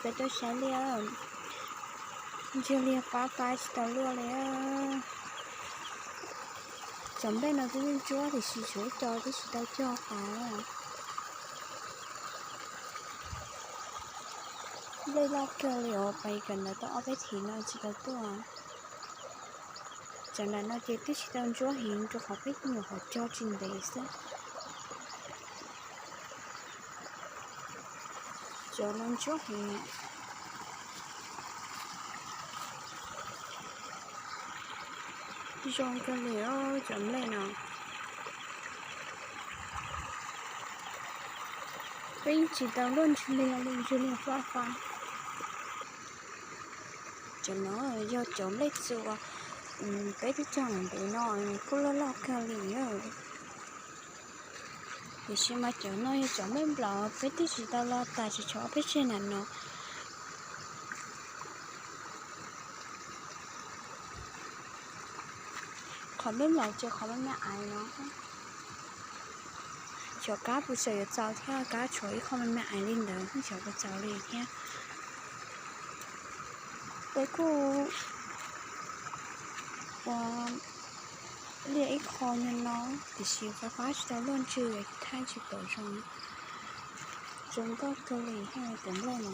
Peb tuaj saib liaj, ntswg liag fab fab tsis tau luaj li. Cov nplej no twb ntsuab tiam sis tshuav ib co twb tsis tau cog fab. Nplej loj kawg li os, pais kawm ntawv tau ob peb thiv no tsis tau tuaj. Cov nram no ces twb tsis tau ntsuab heev rau qhov peb nyuam qhuav cog tsis ntev xwb. Cov no ntsuab heev. Zoo kawg li os cov nplej no. Peb yeej tsis tau luaj ntswg liag li, ntswg liag fab fab. Cov no yog cov nplej txua, peb twb cog ntev no kuj loj loj kawg li. Tiam sis mas cov no yog cov nplej nplaum, peb twb tsis tau lo tas, tsis tshuav ob peb tseg nram no. Qhov nplej nplaum ces qhov me me aiv no. Xyov kab puas tseem yuav txaus thiab, kab tshuav ib qho me me aiv li ntawd xyov puas txaus li thiab. Peb kuj ua liaj ib qho nyob no, tiam sis fab fab tsis tau luaj ntswg, thaij tsis pom zoo. Zoo nkauj kawg li thiab cov nplej no.